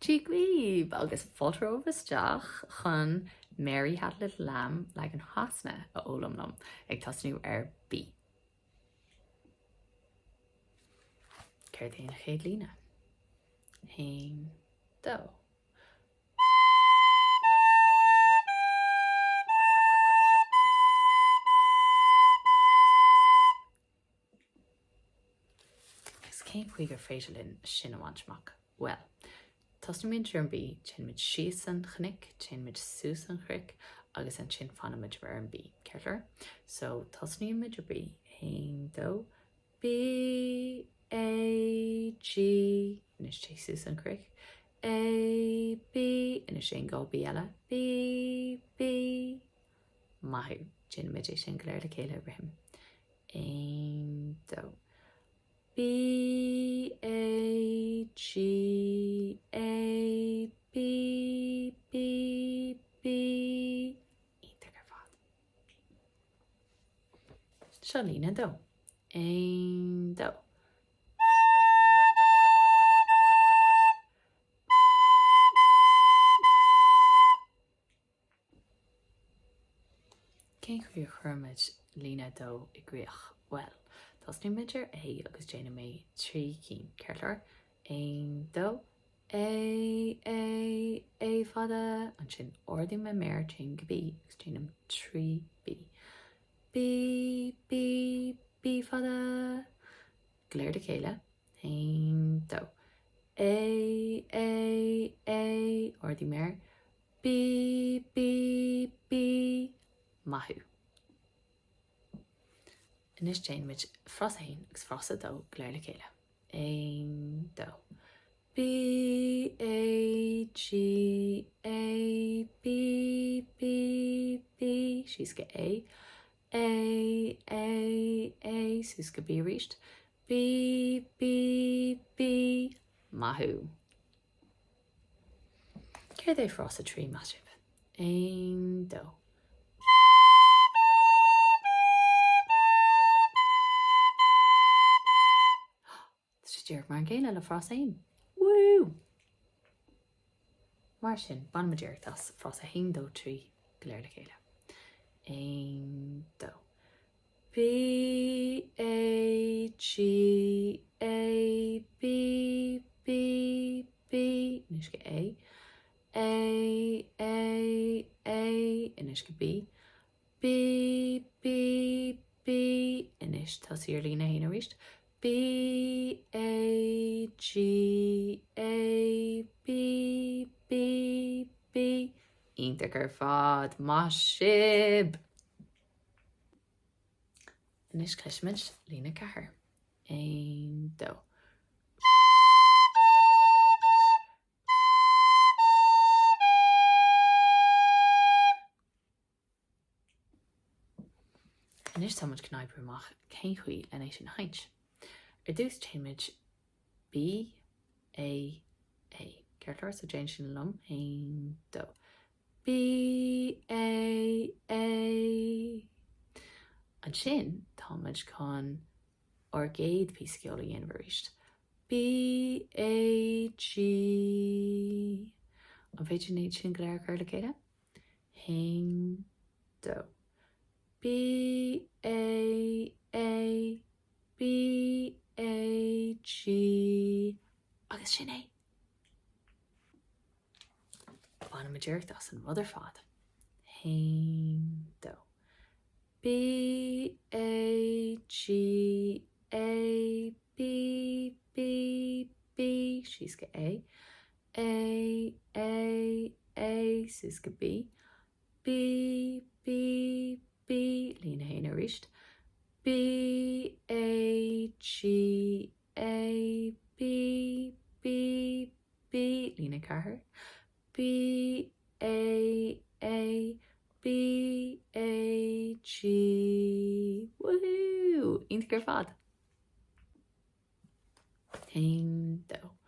Dia dhaoibh agus fáilte romhaibh isteach chun Mary Had a Little Lamb leagan Shasana a fhoghlaim liom, ag tosnú ar B. Céard é an chéad líne? Haon, dó. Agus cén chaoi gur féidir linn sin a bhaint amach? Bhuel, tosnaímid ar an B, téimid síos an chnoic, téimid suas an chnoic agus ansin fanaimid ar an B, ceart go leor? So, tosnaímid ar B, 1, 2, B, A, G, anois téigh suas an chnoic, A, B, anois déan 2 B eile, B, B, Maith thú. Déanfaimid é sin go léir le chéile, rithim. 1, 2. B, A, G, A, B, B, B. Iontach ar fad. Seo líne 2. 1, 2. Cén chaoi a chuirimid líne 2 i gcrích? Bhuel, tosnaímid ar A agus déanaimid 3 cinn, ceart go leor? 1, 2, A, A, A fada, ansin ardaím mo mhéar, téim go B agus déanaim 3 B. B, B, B fada, go léir le chéile, 1, 2, A, A, A, ardaigh méar, B, B, B, Maith thú. Anois déanfaimid frása 1 agus frása 2 go léir le chéile. 1, 2. B, A, G, A, B, B, B, síos go A, A, A, A, suas go B arís, B, B, B, Maith thú. Céard é frása 3, meas sibh? 1, 2. Tá sé díreach mar an gcéanna le frása 1. Woo! Mar sin, bainimid iarracht as frása 1, 2, 3 go léir le chéile. 1, 2. B A G A B B B anois go A A A A anois go B B B B anois tosaigh ar líne 1 arís B A G A B B B Iontach ar fad, maith sibh! Anois cloisfimid líne 4. 1, 2. Anois táimid chun oibriú amach cén chaoi len é sin a sheinnt. Ar dtús téimid B, A, A. Ceart go leor? So déan sin liom. 1, 2. B, A, A. Ansin táimid chun ár gcéad píosa ceoil a dhéanamh arís. B, A, G. An féidir iad sin go léir a chur le chéile? Haon, dó. B, A, A, B, A, G. Agus sin é! Bainimid iarracht as an rud ar fad. 1, 2. B, A, G, A, B, B, B, síos go A, A, A, A, suas go B, B, B, B, líne 1 arís, B, A, G, A, B, B, B, líne 4, B, A, A, B, A, G. Woohoo! Iontach ar fad! 1, 2.